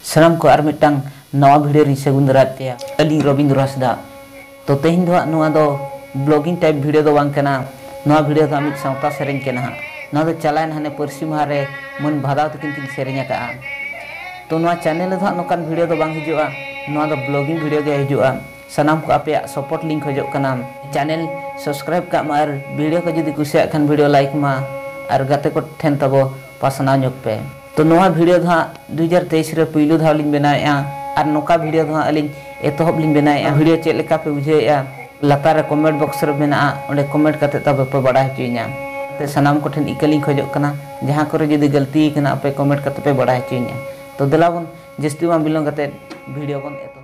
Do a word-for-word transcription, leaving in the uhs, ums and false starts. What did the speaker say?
ᱥᱟᱱᱟᱢ ᱠᱚ ᱟᱨ ᱢᱤᱫᱴᱟᱝ ᱱᱟᱣᱟ ᱵᱷᱤᱰᱤᱭᱳ ᱨᱤᱧ ᱥᱟᱹᱜᱩᱱ ᱫᱟᱨᱟᱢᱮᱫ ᱯᱮᱭᱟ᱾ ᱟᱹᱞᱤᱧ ᱨᱚᱵᱤᱱᱫᱨᱚ ᱦᱟᱸᱥᱫᱟ᱾ ᱛᱚ ᱛᱮᱦᱮᱧ ᱫᱚ ᱦᱟᱸᱜ ᱱᱚᱣᱟ ᱫᱚ ᱵᱞᱚᱜᱤᱝ ᱴᱟᱭᱤᱯ ᱵᱷᱤᱰᱤᱭᱳ ᱫᱚ ᱵᱟᱝ ᱠᱟᱱᱟ, ᱱᱚᱣᱟ ᱵᱷᱤᱰᱤᱭᱳ ᱫᱚ ᱦᱟᱸᱜ ᱢᱤᱫ ᱥᱟᱶᱛᱟ ᱥᱮᱨᱮᱧ ᱠᱟᱱᱟ ᱦᱟᱸᱜ᱾ ᱱᱚᱣᱟ ᱫᱚ ᱪᱟᱞᱟᱣᱮᱱ ᱦᱟᱱᱮ ᱯᱟᱹᱨᱥᱤ ᱢᱟᱦᱟ ᱨᱮ ᱢᱟᱹᱱ ᱵᱷᱟᱫᱟᱣ ᱛᱟᱹᱠᱤᱱ ᱠᱤᱱ ᱥᱮᱨᱮᱧ ᱟᱠᱟᱫᱼᱟ᱾ ᱛᱚ ᱱᱚᱣᱟ ᱪᱮᱱᱮᱞ ᱨᱮᱫᱚ ᱦᱟᱸᱜ ᱱᱚᱝᱠᱟᱱ ᱵᱷᱤᱰᱤᱭᱳ ᱫᱚ ᱵᱟᱝ ᱦᱤᱡᱩᱜᱼᱟ, ᱱᱚᱣᱟ ᱫᱚ ᱵᱞᱚᱜᱤᱝ ᱵᱷᱤᱰᱤᱭᱳ ᱜᱮ ᱦᱤᱡᱩᱜᱼᱟ᱾ ᱥᱟᱱᱟᱢ ᱠᱚ ᱟᱯᱮᱭᱟᱜ ᱥᱟᱯᱳᱨᱴ ᱞᱤᱧ ᱠᱷᱚᱡᱚᱜ ᱠᱟᱱᱟ᱾ ᱪᱮᱱᱮᱞ ᱥᱟᱵᱥᱠᱨᱟᱭᱤᱵ ᱠᱟᱜ ᱢᱟ ᱟᱨ ᱵᱷᱤᱰᱤᱭᱳ ᱠᱚ ᱡᱩᱫᱤ ᱠᱩᱥᱤᱭᱟᱜ ᱠᱷᱟᱱ ᱵᱷᱤᱰᱤᱭᱳ ᱞᱟᱭᱤᱠ ᱢᱟ ᱟᱨ ᱜᱟᱛᱮ ᱠᱚ ᱴᱷᱮᱱ ᱛᱟᱵᱚ ᱯᱟᱥᱱᱟᱣ ᱧᱚᱜ ᱯᱮ᱾ ᱛᱚ ᱱᱚᱣᱟ ᱵᱷᱤᱰᱤᱭᱳ ᱫᱚ ᱦᱟᱸᱜ ᱫᱩ ᱦᱟᱡᱟᱨ ᱛᱮᱭᱤᱥ ᱨᱮ ᱯᱩᱭᱞᱩ ᱫᱷᱟᱣ ᱞᱤᱧ ᱵᱮᱱᱟᱣᱮᱫᱼᱟ ᱟᱨ ᱱᱚᱝᱠᱟ ᱵᱷᱤᱰᱤᱭᱳ ᱫᱚ ᱦᱟᱸᱜ ᱟᱹᱞᱤᱧ ᱮᱛᱚᱦᱚᱵ ᱞᱤᱧ ᱵᱮᱱᱟᱣᱮᱫᱼᱟ᱾ ᱵᱷᱤᱰᱤᱭᱳ ᱪᱮᱫ ᱞᱮᱠᱟ ᱯᱮ ᱵᱩᱡᱷᱟᱹᱣᱮᱫᱼᱟ, ᱞᱟᱛᱟᱨ ᱨᱮ ᱠᱚᱢᱮᱱᱴ ᱵᱚᱠᱥ ᱨᱮ ᱢᱮᱱᱟᱜᱼᱟ, ᱚᱸᱰᱮ ᱠᱚᱢᱮᱱᱴ ᱠᱟᱛᱮ ᱛᱟᱵᱚ ᱯᱮ ᱵᱟᱲᱟᱭ ᱦᱚᱪᱚᱭᱤᱧᱟ᱾ ᱛᱮ ᱥᱟᱱᱟᱢ ᱠᱚᱴᱷᱮᱱ ᱤᱠᱟᱹ ᱞᱤᱧ ᱠᱷᱚᱡᱚᱜ ᱠᱟᱱᱟ, ᱡᱟᱦᱟᱸ ᱠᱚᱨᱮ ᱡᱩᱫᱤ ᱜᱟᱹᱞᱛᱤ ᱠᱟᱱᱟ ᱟᱯᱮ ᱠᱚᱢᱮᱱᱴ ᱠᱟᱛᱮ ᱯᱮ ᱵᱟᱲᱟᱭ ᱦᱚᱪᱚᱭᱤᱧᱟ᱾ ᱛᱚ ᱫᱮᱞᱟ ᱵᱚᱱ ᱡᱟᱹᱥᱛᱤ ᱵᱟᱝ ᱵᱤᱞᱚᱢ ᱠᱟᱛᱮ ᱵᱷᱤᱰᱤᱭᱳ ᱵᱚᱱ ᱮᱛᱚᱦᱚᱵ᱾